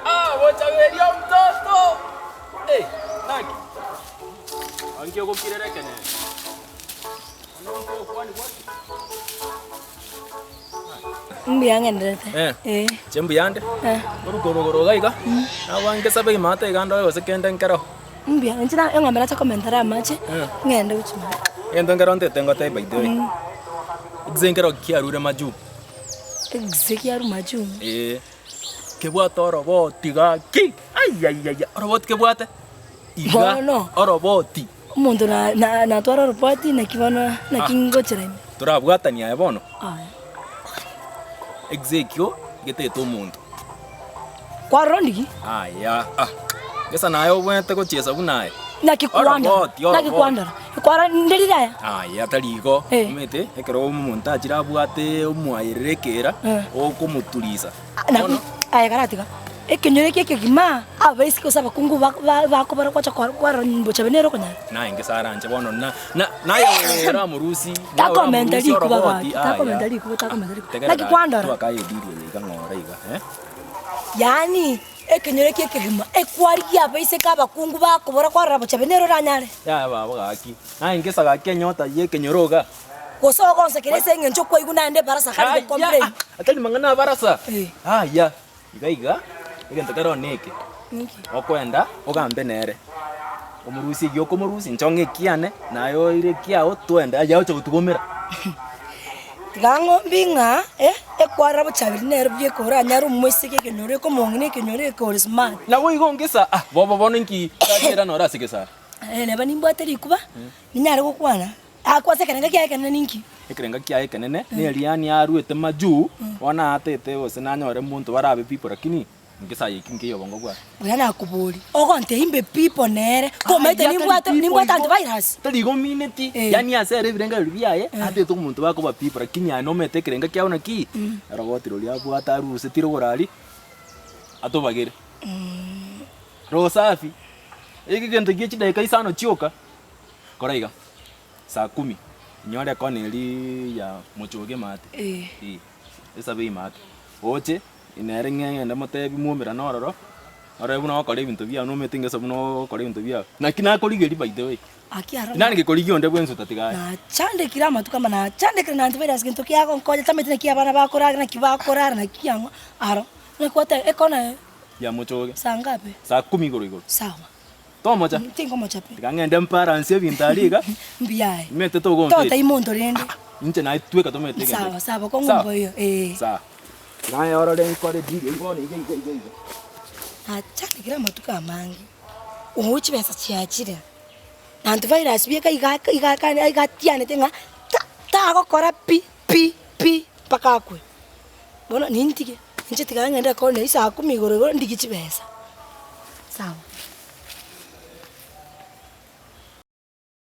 Ah, bochaberia omtoto! Eh, naki? Anki ogokirera ekenene. Ono nkokwani gwaki? Mbuya ng'enderete. Eh. Eh. Inche mbuyande. Eh. Korwa korwa iga iga, nabo ngesabe imaate iga ndore gose kende nkero. Mbuya, inche na eng'ombe nacha komentera amache, Eh. ng'ende gochia maate. Egento nkero ntete ngotebie by the way. Egise nkero kiarure majuu. Egise kiarure majuu? Eeh. Kebwate oroboti gaki, aiaiaia, oroboti kebwate iga, Bono. oroboti. Omonto na- na- natware oroboti naki bono naki ngochera ime. Torabwatani aye bono, Aya. egise ekio getete omonto. Kwarora ndiki? Aya, ah, gesa naye obwenerete gochiesa buna aye. Naki kwandora, Oroboti, naki oroboti. kwandora. Kwara nderire aya? Aya tari igo, Eh. omanyete ekero omonto achire abwate omwayerere ekera, Eh. okomoturisa. Naki Bono aye karatiga, ekenyoro eke ekegima, abaiseke gose abakungu ba- ba- bakobara gwacha kwarora kwarora bochabe nere okonyara. Naye ngese aranche bono na na naye oramorusi naye Takomenta oramorusia rikuba oroboti, gaki, aya. takomenta rikuba, takomenta rikuba. Tegerera Naki kwandora? twakaye ediri eye iga ng'ora iga eh. Yaani, ekenyoro eke ekegima, ekwarigia abaiseke abakungu bakobora kwarora bochabe nere oranyare. Yaya baba gaki, naye ngesa gaki enyota ya ekenyoro iga. Gose ogonsekera ase eng'encho okwaigwa naende ebarasa kare Aya, gocomplain. ah, atari mang'ana abarasa. Eh. Aya, iga iga, egento kere one eke, Ninki? okoenda ogambe nere, omorusie erio okomorusia, inche ong'e ekiane, naye oire ekiago twende, aye oche gotugomera. Tiga ng'ombi ng'a eh, ekwarera bochaberi nere buya oranyare omoiseke ekenyoro ekomong'ina ekenyoro eke ore smart. Nabo igo ngesa, ah, bobo bono inki tachera nore ase egesare. Eh, neba nimbwate rikuba, ninyare gokwana, akwo ase ekerengo kiaye ekenene ninki? Ekerengo kiaye ekenene, neriani aruete majuu, bono aatete gose nanyore omonto barabe people lakini. Ngesaye eki nkeiyo obongo bwane. Buya nakoboria, ogontebia imbe pipo nere, komaete Aya, nimbwate tari pipo nimbwate igo. antivirus? Tari igo omineti, Eh. yaani ase ere ebirengererio biaye, atete omonto bakoba pipo lakini aye nomanyete ekerengo kiabo naki, eroboti roria abwate aruseti rogoro aria, atobagere. Roho safi, eke egento gie chidakika isano chioka, kora iga, saa kumi, inyore ekona eria ya mochoge maate, Eh. eh, esabe maate, oche. Nere ng'egende motebi mwomerane ororo, orore buna ogokora ebinto biao nomanyete ng'esa buna ogokora ebinto biao. Naki nakorigeria by the way. Aki aro Tinarenge korigia onde bwensi otatiga aye. Nachandekire amatuko ama nachandekire na antivirus gento kiagonkonya tamanyeti naki abana bakorara naki bakorara naki ang'o aro. Naki gwateba ekona Ya mochoge. saa ngapi? Saa kumi igoro igoro. Sawa. Tomocha? Tingomocha pi. Tiga ng'ende mbalansie ebinto aria iga. Mbuya aye. Nimanyete togontebi. Totebia monto rende. Inche naye tweka tomanyete egento Sawa eke. sawa bokong'u mboiyo eh. Sawa. Naye orore nkore deal eywo bono iga iga iga iga. Nachandekire amatuko amange, oo chibesa chiachire, na antivirus bieka iga iga iga iga atianete ng'a ta- tagokora pi pi pi mpaka akwe. Bono nintige, inche tiga ng'ende kore saa kumi igoro igo ndigie chibesa, sawa.